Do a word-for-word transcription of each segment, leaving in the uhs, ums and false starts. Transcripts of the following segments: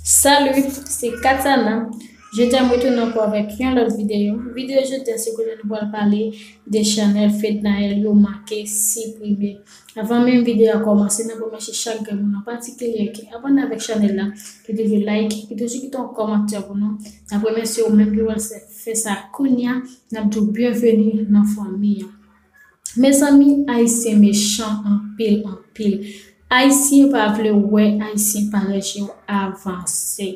Salut, se Katsana. Jodi a m retounen ankò avèk yon lòt videyo. Videyo jodi a se kote nou pral pale de chanèl Fednaelle yo manke siprime. Avan menm videyo a kòmanse, n ap remèsye chak grenn moun an patikilye ki abòne avèk chanèl la, ki toujou like, ki toujou kite yon kòmantè pou nou. N ap remèsye ou menm ki pral fè sa kounye a. N ap di w byenveni nan fanmi an. Mezanmi, Ayisyen mechan anpil, anpil. Ayisyen pa vle wè Ayisyen parèy yo avanse.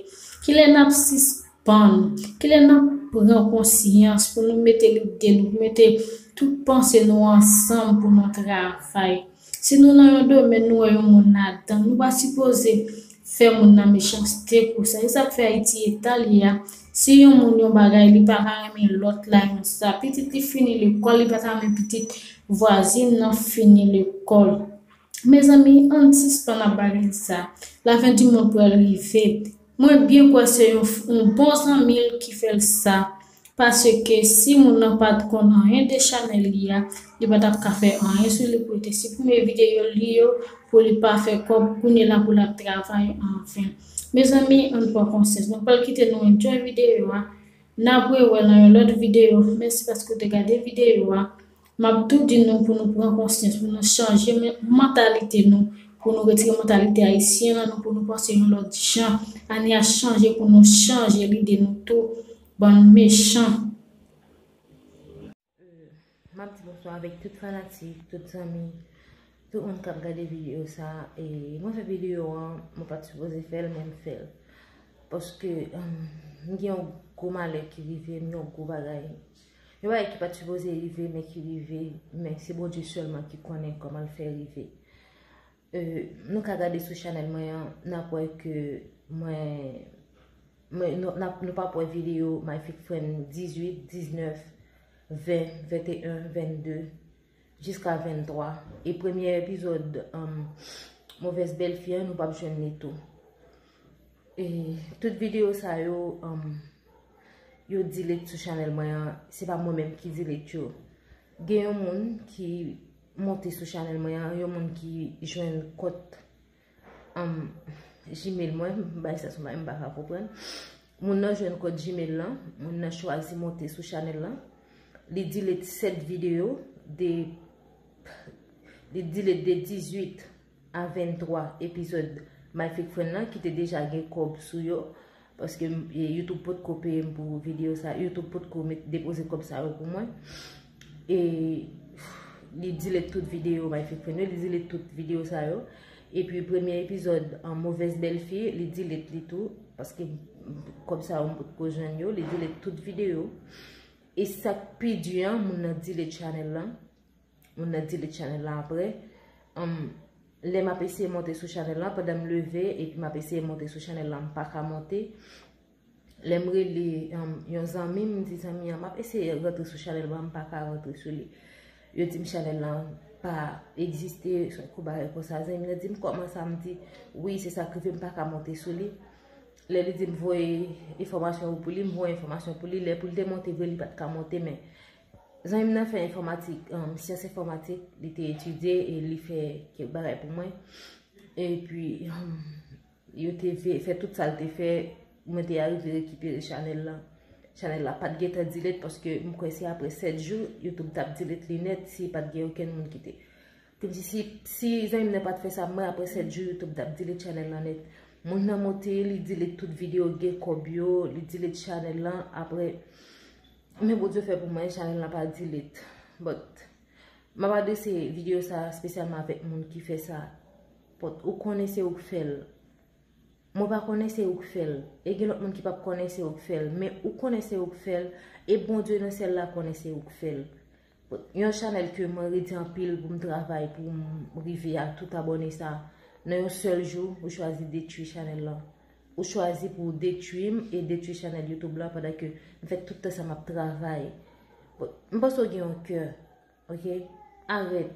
Kilè n ap sispann? Kilè n ap pran konsyans pou nou mete lide nou, pou mete tout panse nou ansanm pou nou travay? Si nou nan yon domèn, nou wè yon moun ladan, nou pa sipoze fè moun nan mechanste pou sa. E sa k fè Ayiti eta li a. Si yon moun yon bagay, li pa ka renmen lòt la yon sa. Pitit li fini lekòl, li pa ta renmen pitit vwazin nan fini lekòl. Mezanmi, ann sispann ap bagay sa. Lafen di mond pral rive. Mwen byen kwè se yon, yon bon zanmi l ki fè l sa. Paske si moun nan pa t konn anyen de chanèl li a, li pa t ap ka fè anyen sou li pou l te siprime videyo li yo, pou li pa fè kòb kounye la pou l ap travay anfen. Mezanmi, ann pran konsyans. Mwen pral kite nou enjoy videyo a. N ap rewè nan yon lòt videyo. Mèsi paske w te gade videyo a. M ap tou di nou pou nou pran konsyans, pou nou chanje men- mantalite nou, pou nou retire mantalite ayisyen nan nou, pou nou panse yon lòt jan. Ane a chanje pou nou chanje lide nou tou, bann mechan. M ap di bonswa avèk tout fanatik, tout zanmi, tout moun k ap gade videyo sa. E mwen fè videyo an, mwen pa t sipoze fè l, men m fè l. Paske um, m gen yon gwo malè ki rive m, yon gwo bagay. Yon bagay ki pa t sipoze rive, men ki rive, men se Bondye sèlman ki konnen kòman l fè rive. Euh, nou ka gade sou chanèl mwen an, n ap wè ke mwen, mwen nou, n ap, nou p ap wè videyo My Fake Friend dizuit, diznèf, ven, venteyen, vennde, jiska venntwa. E premye epizòd um, Mauvaise Belle-Fille an, nou p ap jwenn li tou. E tout videyo sa yo, um, yo delete sou chanèl mwen an, se pa mwen menm ki delete yo. Gen yon moun ki monte sou chanèl mwen an, yon moun ki jwenn kont um, Gmail mwen, m bay sa sou mwen, m pa ka konprann. Moun nan jwenn kont Gmail lan, moun nan chwazi monte sou chanèl lan. Li delete sèt videyo de li delete de dizuit a venntwa epizòd My Fake Friend lan ki te deja gen kòb sou yo. Paske YouTube potko peye m pou videyo sa, YouTube potko met depoze kòb sa yo pou mwen. E li delete tout videyo My Fake Friend yo, li delete tout videyo sa yo. Epi premye epizòd an Mauvaise Belle-Fille, li delete li tou, paske kòb sa yo m potko jwenn yo, li delete tout videyo. E sa k pi di an, moun nan delete chanèl lan. Moun nan delete chanèl lan apre. Um, lè m ap eseye monte sou chanèl lan, pandan m leve epi m ap eseye monte sou chanèl lan, m pa ka monte. Lè m rele um, yon zanmi m, m di zanmi an, m ap eseye rantre sou chanèl lan, m pa ka rantre sou li. Yo di m chanèl lan pa egziste, se yon kou bagay konsa. Zanmi m nan di m kòman sa, m di wi, se sa k rive, m pa ka monte sou li. Lè li di m voye enfòmasyon yo pou li, m voye enfòmasyon pou li. Lè pou l te monte vre, li pa t ka monte, men zanmi m nan fè enfòmatik, um, syans enfòmatik, li te etidye e li fè kèk bagay pou mwen. Epi, um, yo te ve- fè tout sa l te fè, mwen te arive rekipere chanèl lan. Chanèl la pa t gentan delete paske m kwè se apre sèt jou, YouTube t ap delete li nèt si pa t gen okenn moun ki te. Kòmsi si, si zanmi m nan pa t fè sa pou mwen, apre sèt jou, YouTube t ap delete chanèl lan nèt. Moun nan monte, li delete tout videyo gen kòb yo, li delete chanèl lan, apre, men Bondye fè pou mwen, chanèl lan pa delete. But, m ap adrese videyo sa espesyalman avèk moun ki fè sa. But, ou konnen se ou k fè l. Mwen pa konnen se ou k fè l. E gen lòt moun ki p ap konnen se ou k fè l. Men ou konnen se ou k fè l. E Bondye nan syèl la konnen se ou k fè l. Yon chanèl ke mwen redi anpil pou m travay, pou m rive a tout abòne sa. Nan yon sèl jou, ou chwazi detwi chanèl lan. Ou chwazi pou w detwi m e detwi chanèl YouTube lan pandan ke m fè tout tan sa m ap travay. Bon, m panse w gen yon kè. Ok? Arèt.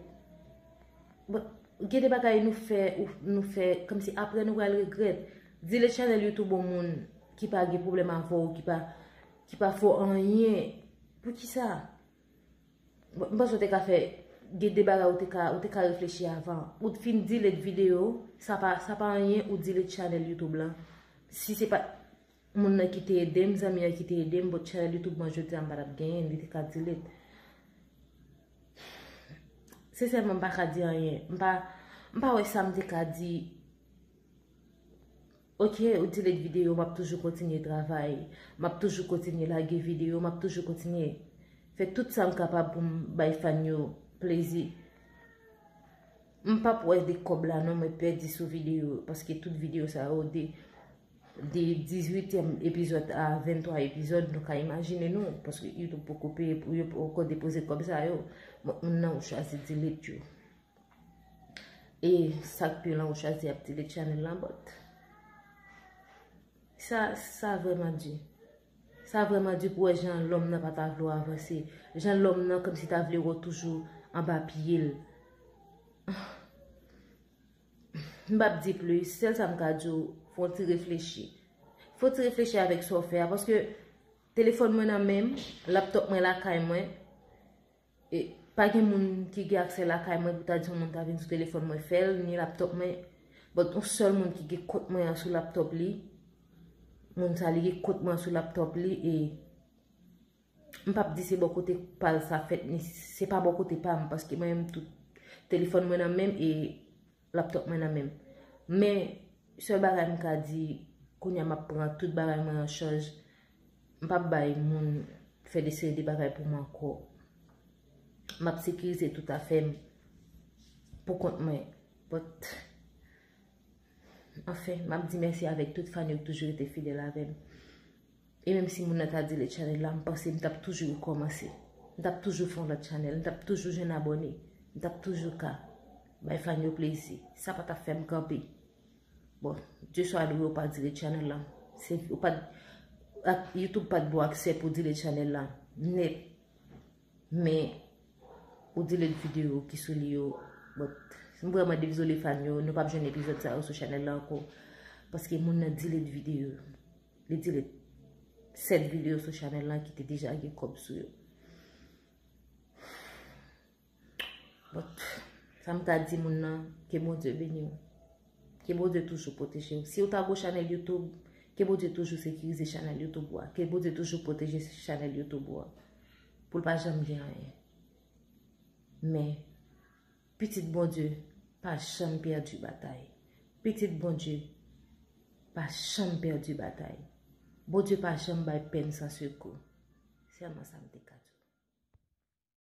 Bon, gen de bagay nou fè, ou, nou fè, kòmsi apre nou pral regrèt. Delete chanèl YouTube yon moun ki pa gen pwoblèm avè w, ki pa, ki pa fè w anyen. Poukisa? Bon, m panse w te ka fè, gen de bagay ou te ka, ou te ka reflechi avan. Ou t fin delete videyo, sa pa, sa pa anyen, ou delete chanèl YouTube lan. Si se pa t moun nan ki te ede m, zanmi an ki te ede m, but channel YouTube mwen jodi a m pa t ap genyen, li te ka delete. Sensèman, m pa ka di anyen. M pa, m pa wè sa m te ka di. Ok, ou delete videyo, m ap toujou kontinye travay. M ap toujou kontinye lage videyo, m ap toujou kontinye fè tout sa m kapab pou m bay fan yo plezi. M p ap wè de kòb la non, mwen pèdi sou videyo, paske tout videyo sa yo de, de dizuityèm epizòd a venntwa epizòd, nou ka imajine nou, paske YouTube poko peye pou yo poko depoze kòb sa yo. Bon, moun nan ou chwazi delete yo. E sa k pi lan ou chwazi ap delete channel lan, but sa, sa vrèman di. Sa vrèman di pou wè jan lòm nan pa ta vle w avanse. Jan lòm nan kòmsi ta vle wè w toujou anba pye l. M p ap di plis, sèl sa m ka di w, fè yon ti reflechi. Fè yon ti reflechi avèk sa w fè a, paske telefòn mwen nan men m, laptòp mwen lakay mwen, e pa gen moun ki gen aksè lakay mwen pou ta di yon moun ta vin sou telefòn mwen fè l, ni laptòp mwen. But yon sèl moun ki gen kont mwen an sou laptòp li, moun sa li gen kont mwen an sou laptòp li, e m p ap di se bò kote pa l sa fèt, men se pa bò kote pa m, paske mwen menm tou, telefòn mwen nan men m e laptòp mwen nan men m. Men, sèl bagay m ka di, kounye a m ap pran tout bagay mwen an chaj. M p ap bay moun fè de seri de bagay pou mwen ankò. M ap sekirize tout afè m pou kont mwen. But, anfen, m ap di mèsi avèk tout fan yo ki toujou rete fidèl avè m. E menm si moun nan ta delete channel la, m panse m t ap toujou rekòmanse. M t ap toujou fè yon lòt channel, m t ap toujou jwenn abòne, m t ap toujou ka bay fan yo plezi. Sa pa t ap fè m kanpe. Bon, Dye swa lwe ou pa delete channel la. Se, ou pa t, ak, YouTube pa t ba w aksè pou delete channel la nèt. Men, ou delete videyo ki sou li yo. But, m vrèman dezole fan yo, nou p ap jwenn epizòd sa yo sou channel la ankò. Paske moun nan delete videyo. Li delete sèt videyo sou channel lan ki te deja gen kòb sou yo. But, sa m ka di moun nan, ke Bondye beni w. Ke Bondye toujou pwoteje w. Si w ta gwo chanèl YouTube, ke Bondye toujou sekirize chanèl YouTube ou a. Ke Bondye toujou pwoteje chanèl YouTube ou a. Pou l pa janm gen anyen. Men, pitit Bondye pa janm pèdi batay. Pitit Bondye pa janm pèdi batay. Bondye pa janm bay pèn san sekou. Sèlman sa m te ka